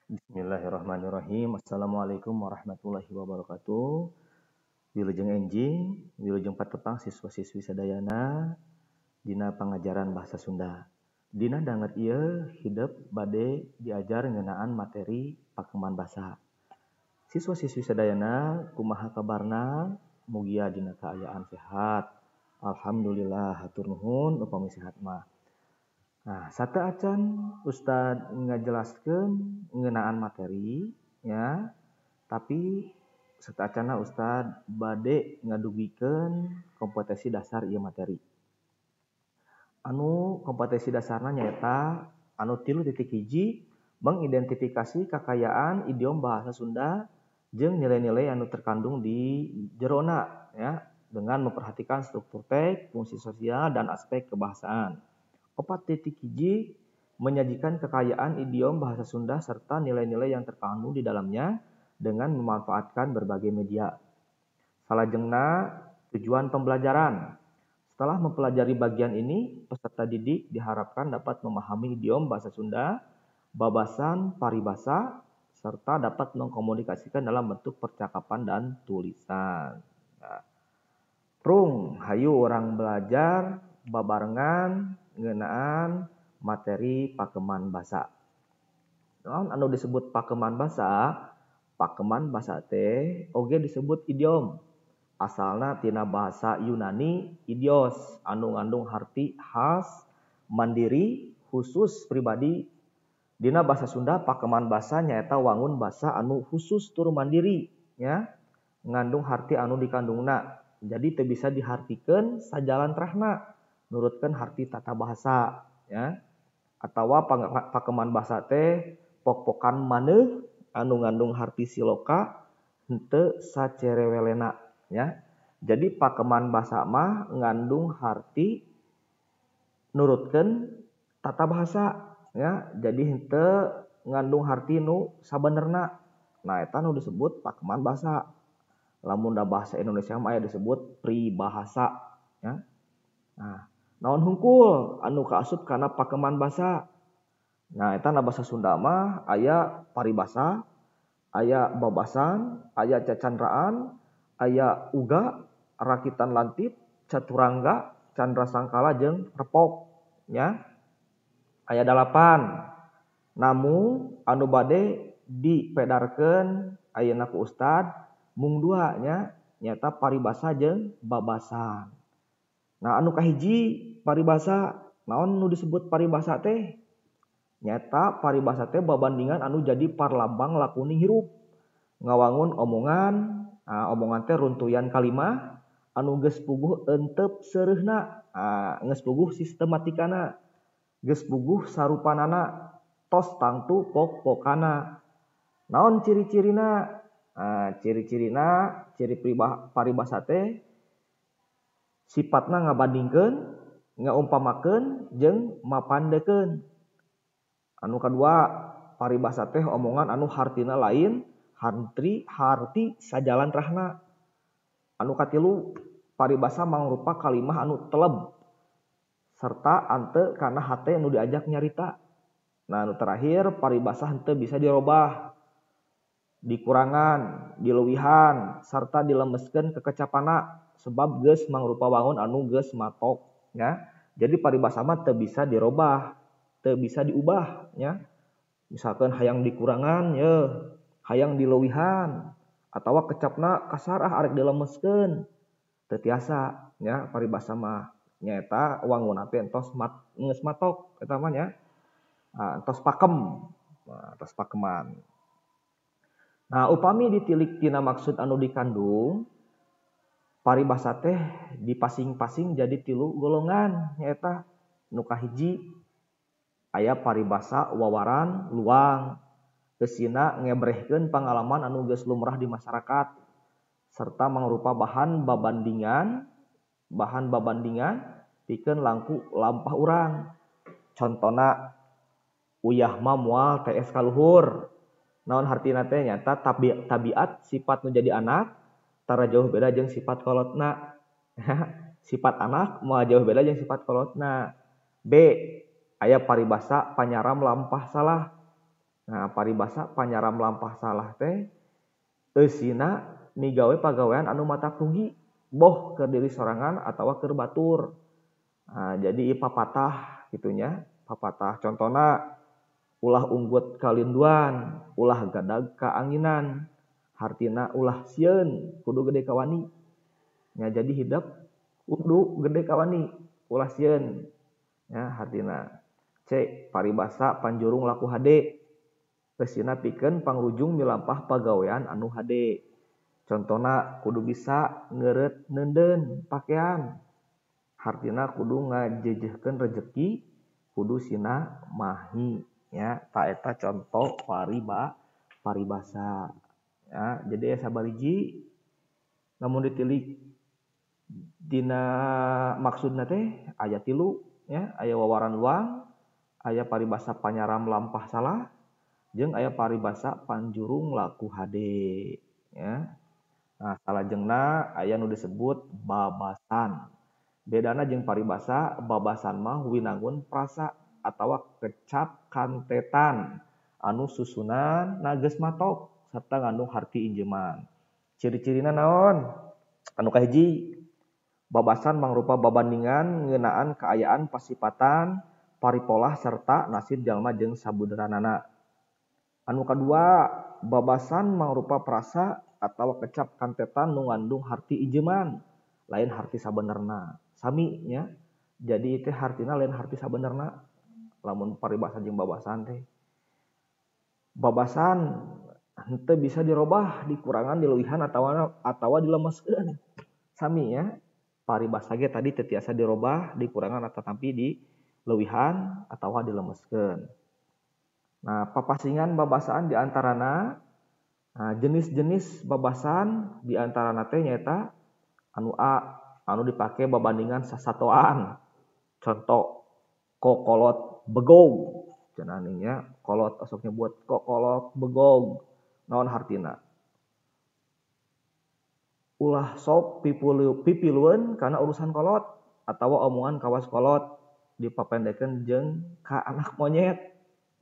Bismillahirrahmanirrahim. Assalamualaikum warahmatullahi wabarakatuh. Wilujeng enjing, wilujeng patepang siswa-siswi sadayana dina pangajaran bahasa Sunda. Dina danget ieu hidep bade diajar ngeunaan materi pakeman basa. Siswa-siswi sadayana kumaha kabarna? Mugia dina kaayaan sehat. Alhamdulillah, hatur nuhun upami sehat mah. Nah, sateuacan Ustad ngajelaskeun ngeunaan materi ya, tapi sateuacanna Ustad bade ngadugikeun kompetensi dasar ieu materi. Anu kompetensi dasarna nyaeta anu 3.1 mengidentifikasi kakayaan idiom bahasa Sunda jeung nilai-nilai anu terkandung di jerona ya, dengan memperhatikan struktur teks, fungsi sosial dan aspek kebahasaan. 4.1 menyajikan kekayaan idiom bahasa Sunda serta nilai-nilai yang terkandung di dalamnya dengan memanfaatkan berbagai media. Salajengna tujuan pembelajaran. Setelah mempelajari bagian ini, peserta didik diharapkan dapat memahami idiom bahasa Sunda, babasan, paribasa, serta dapat mengkomunikasikan dalam bentuk percakapan dan tulisan. Nah, prung hayu orang belajar babarengan ngeunaan materi pakeman basa. Naon anu disebut pakeman basa? Pakeman basa teh oge disebut idiom. Asalna tina bahasa Yunani idios anu ngandung harti khas, mandiri, khusus pribadi. Dina bahasa Sunda pakeman basa nyaeta wangun basa anu khusus tur mandiri ya, ngandung harti anu dikandungna. Jadi teu bisa dihartikeun sajalan terahna, nurutkeun harti tata bahasa ya. Atawa pakeman basa teh pok-pokan maneuh anu ngandung harti siloka henteu sacerewelena ya. Jadi pakeman basa mah ngandung harti nurutkeun tata bahasa ya. Jadi henteu ngandung harti nu sabenerna. Nah, eta nu disebut pakeman basa. Lamun da bahasa Indonesia mah aya disebut pribahasa ya. Nah, naon hungkul anu kaasup kana pakeman basa? Nah, eta na bahasa Sunda mah aya paribasa, aya babasan, aya cacandraan, aya uga, rakitan lantip, caturangga, candra sangkala jeung repok ya. Aya 8. Namun anu bade dipedarkeun ayeuna ku Ustad mung 2 nya, nyaeta paribasa jeung babasan. Nah, anu kahiji paribasa, naon nu disebut paribasa teh? Nyaeta paribasa teh babandingan anu jadi parlambang lakuning hirup. Ngawangun omongan, nah, omongan teh runtuyan kalimah anu geus puguh entep seureuhna, nah, geus puguh sistematikana, geus puguh sarupanana, tos tangtu pok-pokana. Naon ciri-cirina? Nah, ciri-cirina, ciri paribasa teh sifatna ngabandingkeun, ngaumpamakeun jeung mapandekeun. Anu kadua, paribasa teh omongan anu hartina lain, harti sajalan rahna. Anu katilu, paribasa mangrupa kalimah anu teleb serta ante kana hate nu diajak nyarita. Nah, anu terakhir paribasa henteu bisa dirobah, dikurangan, dileuwihan serta dilemeskeun kekecapana sebab geus mangrupa wangun anu geus matok ya. Jadi paribasa mah teu bisa dirobah, teu bisa diubah ya. Misalkan hayang dikurangan ye, hayang dileuwihan atawa kecapna kasar ah arek dilemeskeun, teu tiasa ya paribasa mah. Nyaeta wangunna teh entos geus matok eta mah nya. Nah, entos pakem, nah, entos pakeman. Nah, upami ditilik tina maksud anu dikandung, paribasa teh dipasing-pasing jadi 3 golongan nyaeta nu kahiji aya paribasa wawaran luang, geusina ngebrehkeun pangalaman anu geus lumrah di masyarakat serta mangrupa bahan babandingan pikeun langku lampah urang. Contona uyah mah moal TS kaluhur. Naon hartina teh nyata tabiat sifat nu jadi anak tara jauh beda jeung sifat kolotna. Sifat anak moal jauh beda jeung sifat kolotna. B, aya paribasa panyaram lampah salah. Nah, paribasa panyaram lampah salah teh eusina migawe pagawean anu matak rugi boh keur diri sorangan atawa keur batur. Nah, jadi papatah gitunya, papatah contona ulah unggut kalinduan, ulah gadag kaanginan, hartina ulah sieun kudu gede kawani. Nya jadi hidep kudu gede kawani, ulah sieun. Ya hartina. C paribasa panjurung laku hade. Eusina pikeun pangrujung milampah pagawean anu hade. Contona kudu bisa ngeureut neundeun pakean. Hartina kudu ngajejehkeun rejeki kudu sina mahi. Ya, ta eta contoh paribasa. Ya, jadi aya sabariji lamun ditilik dina maksudna teh aya tilu ya, aya wawaran luang, aya paribasa panyaram lampah salah, jeung aya paribasa panjurung laku hade ya. Nah, salajengna aya nu disebut babasan. Bedana jeung paribasa, babasan mah winangun prasa atawa kecap kantetan anu susunan geus matok sarta ngandung harti injeman. Ciri-cirina naon? Anu kahiji, babasan mangrupa babandingan ngeunaan kaayaan pasipatan, paripolah serta nasib jalma jeung sabuderanana. Anu kadua, babasan mangrupa prasa atawa kecap kantetan nu ngandung harti injeman, lain harti sabenerna. Sami nya. Jadi teh hartina lain harti sabenerna. Lamun paribasa jeung babasan teh. Babasan henteu bisa dirobah, dikurangan, dileuwihan atawa dilemeskeun. Sami ya. Paribasa ge tadi teu tiasa dirobah, dikurangan atanapi dileuwihan atawa dilemeskeun. Nah, papasingan babasaan di antarana, nah, jenis-jenis babasan di antarana teh nyaeta anu A, anu dipake babandingan sasatoan. Contoh kokolot begog. Cenah nya kolot osok nyebut kokolot begog. Naon hartina? Ulah sok pipilueun kana urusan kolot atawa omongan kawas kolot dipapendekeun jeung ka anak monyet.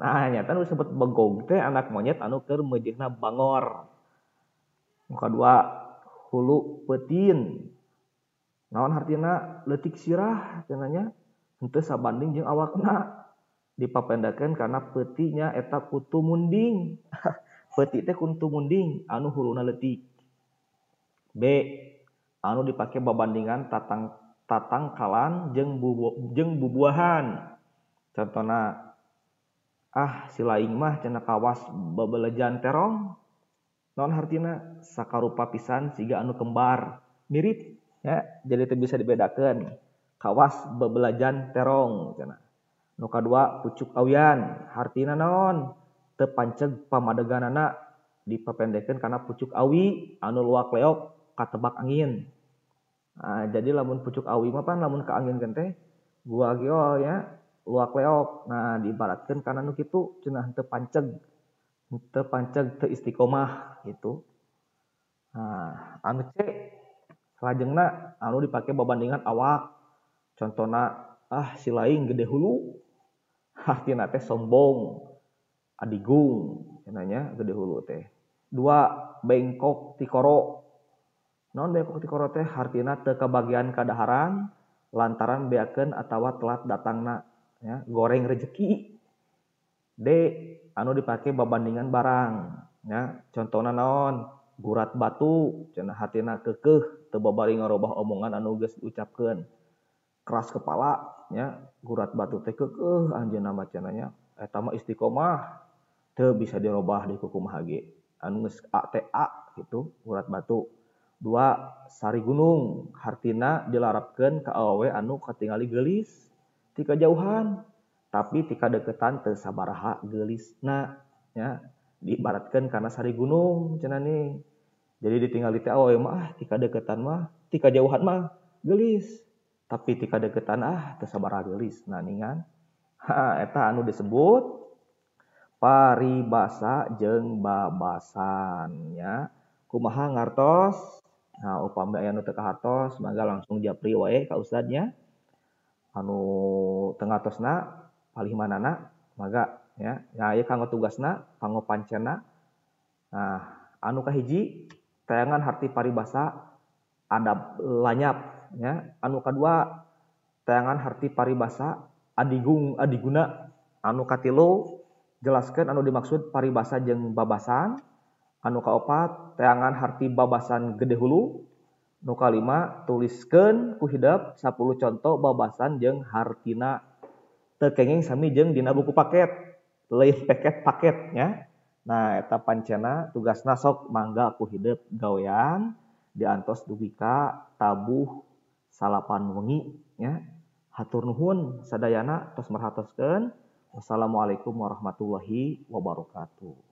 Nah, nyata nu disebut begog teh anak monyet anu keur meujeuhna bangor. Nu kadua, hulu peutin. Naon hartina? Leutik sirah cenah nya. Henteu sabanding jeung awakna. Dipapendekeun kana peutinya eta kutu munding. Peuti teh kutu munding anu huluna leutik. B, anu dipake babandingan tatangkalan jeung bubuahan. Contona, ah si laing mah cenah kawas babelejan terong. Naon hartina? Sakarupa pisan siga anu kembar. Mirip ya, jadi teu bisa dibedakeun. Kawas bebelajan terong cenah. Nu kadua pucuk awian, hartina naon? Teu panceg pamadeganana, dipapendekeun kana pucuk awi anu luak leok katebak angin. Nah, jadi lamun pucuk awi mah pan lamun kaanginkeun teh gua geol ya, luak leok. Nah, diibaratkeun kana nu kitu cenah teu panceg. Teu panceg teu istiqomah gitu. Nah, anu C salajengna anu dipake babandingan awak. Contona, ah si laing gede hulu. Hartina teh sombong, adigung cenah gede hulu teh. Dua, bengkok tikoro. Naon bengkok tikoro teh? Hartina teu kabagian kadaharan lantaran beakeun atawa telat datangna ya, goreng rejeki. D, anu dipake babandingan barang ya, contona naon? Gurat batu cenah hartina keukeuh teu babari ngarobah omongan anu geus diucapkeun. Keras kepala nya, gurat batu teh keukeuh anjeunna mah cenah nya, eta mah istiqomah teu bisa dirobah di kumaha ge. Anu geus A teh A gitu, gurat batu. Dua, sari gunung, hartina dilarapkeun ka awewe anu katingali geulis ti kajauhan tapi ti kadeukeutan teu sabaraha geulisna nya, diibaratkeun kana sari gunung cenah nih. Jadi ditingali teh awewe mah ah ti kadeukeutan mah, ti kajauhan mah geulis, tapi ti kadeukeutan ah teu sabaraha geulis. Nah ningan ha eta anu disebut paribasa jeung babasan nya. Kumaha ngartos? Nah, upami aya nu teu kahartos mangga langsung japri wae ka ustad nya. Anu teu ngartosna palih manana mangga ya. Nah, ieu kanggo tugasna, kanggo pancena. Nah, anu kahiji tayangan harti paribasa adab lanyap ya. Anu kadua tayangan harti paribasa adigung adiguna. Anu katilu jelaskeun anu dimaksud paribasa jeung babasan. Anu kaopat tayangan harti babasan gede hulu. Nu kalima tuliskeun ku hidep 10 contoh babasan jeung hartina. Teu kenging sami jeung dina buku paket, lain paket paket nya. Nah, eta pancena tugasna sok mangga ku hidep gawean diantos dugi ka tabuh 9 wengi nya. Hatur nuhun sadayana tos merhatoskeun. Wassalamualaikum warahmatullahi wabarakatuh.